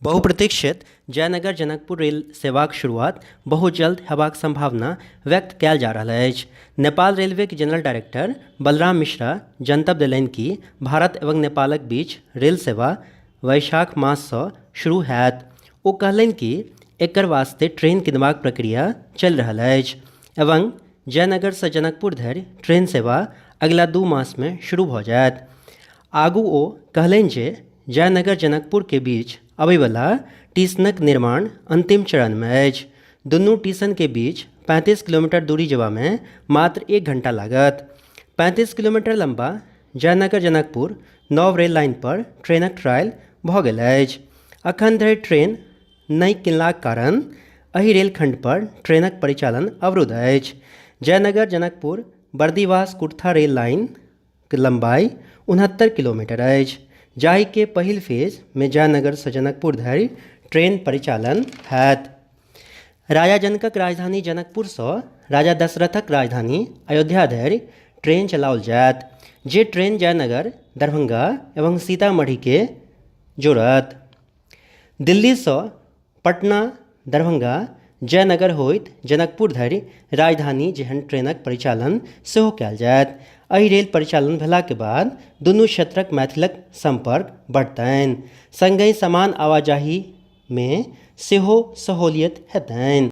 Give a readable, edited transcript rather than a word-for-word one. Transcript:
बहुप्रतीक्षित जयनगर जनकपुर रेल सेवाक शुरुआत बहुत जल्द हेबाक संभावना व्यक्त कयल जा रहल अछि। नेपाल रेलवेक जनरल डायरेक्टर बलराम मिश्रा जनतब देलनि कि भारत एवं नेपालक बीच रेल सेवा वैशाख माससँ शुरू होयत। ओ कहलनि कि एकर वास्ते ट्रेन किनबाक प्रक्रिया चलि रहल अछि एवं जयनगरसँ जनकपुर धरि ट्रेन सेवा अगिला 2 मासमे शुरू भऽ जायत। आगू ओ कहलनि जे जयनगर जनकपुर के बीच अबैवला टीसनक निर्माण अंतिम चरणमे अछि। दुनू टीसन के बीच 35 किलोमीटर दूरी जेबामे मात्र 1 घंटा लागत। 35 किलोमीटर लंबा जयनगर जनकपुर नव रेल लाइन पर ट्रेनक ट्रायल भऽ गेल अछि। अखन धरि ट्रेन नहि किनलाक कारण एहि रेलखंड पर ट्रेनक परिचालन अवरुद्ध अछि। जयनगर जनकपुर बर्दिवास कुर्था रेल लाइन के लंबाई 69 किलोमीटर अछि, जाहि के पहिल फेज मे जयनगर सँ जनकपुर धरि ट्रेन परिचालन होयत। राजा जनकक राजधानी जनकपुर सँ राजा दशरथक राजधानी अयोध्या धरि ट्रेन चलाओल जायत, जे ट्रेन जयनगर, दरभंगा एवं सीतामढ़ी के जोड़त। दिल्ली सँ पटना, दरभंगा, जयनगर होइत जनकपुर धरि राजधानी जेहन ट्रेनक परिचालन सेहो कयल जायत। एहि रेल परिचालन भेलाक बाद दुनू क्षेत्रक मैथिलक संपर्क बढ़तनि, संगहि सामान आवाजाही मे सेहो सहूलियत हेतनि।